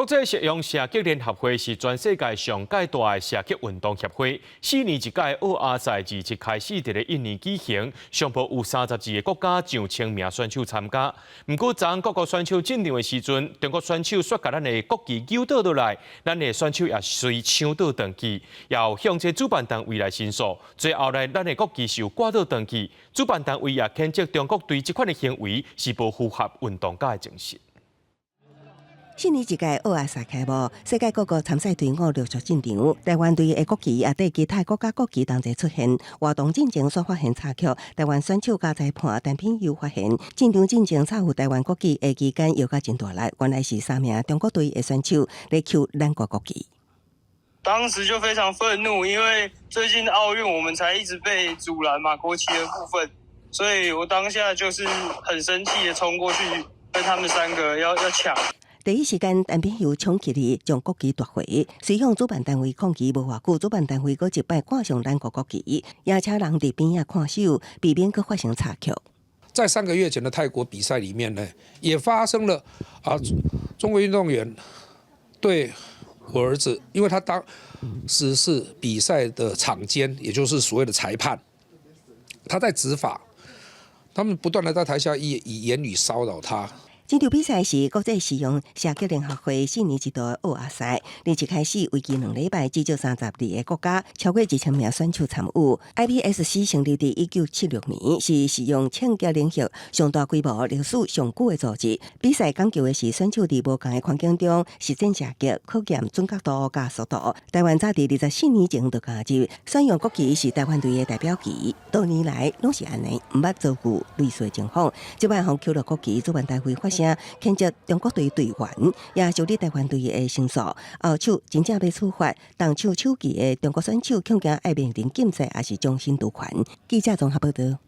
國際實用射擊聯合會是全世界上蓋大的射擊運動協會。4年一屆奧亞賽27開始佇咧印尼舉行，上無有32個國家上千名選手參加。毋過，昨各國選手進場的時陣，中國選手煞共咱的國旗搝倒落來，咱的選手也隨搶倒轉去，也有向這主辦單位來申訴。最後來，咱的國旗是有掛倒轉去，主辦單位也譴責中國隊這款的行為是無符合運動家的精神。四年一屆奧亞賽開幕，世界各國參賽隊伍陸續進場。台灣隊的國旗也綴其他國家國旗同齊出現。活動進前煞發現插曲，台灣選手佮裁判陳品佑發現，進場進前插有台灣國旗的旗桿搖甲真大力，原來是三名中國隊的選手咧搝咱國國旗。當時就非常憤怒，因為最近奧運我們才一直被阻攔嘛，國旗的部分，所以我當下就是很生氣的衝過去，跟他們三個要搶。第一時間，陳品佑衝起來將國旗奪回，隨向主辦單位抗議無偌久，主辦單位閣一擺掛上咱國國旗，也請人佇邊仔看守，避免閣發生插曲。在3個月前的泰國比賽裡面呢，也發生了啊，中國運動員對我兒子，因為他當時是比賽的場監，也就是所謂的裁判，他在執法，他們不斷的在台下以言語騷擾他。這場比賽是國際實用射擊聯合會四年一度的奧亞賽，27開始為期2禮拜，至少32個國家，超過1000名選手參與。IPSC 成立佇1976年，是實用槍擊領域上大規模、歷史上久的組織。比賽講求的是選手佇無仝的環境中實戰射擊，考驗準確度佮速度。台灣早佇24年前就加入，選用國旗是台灣隊的代表旗，多年來攏是按呢，毋捌遭遇類似的情況。這擺予搝落國旗，主辦單位發聲譴責中國隊隊員，也受理台灣隊的申訴。後手真正欲處罰，動手手旗的中國選手，恐驚愛面臨禁賽，抑是終身奪權。記者綜合報道。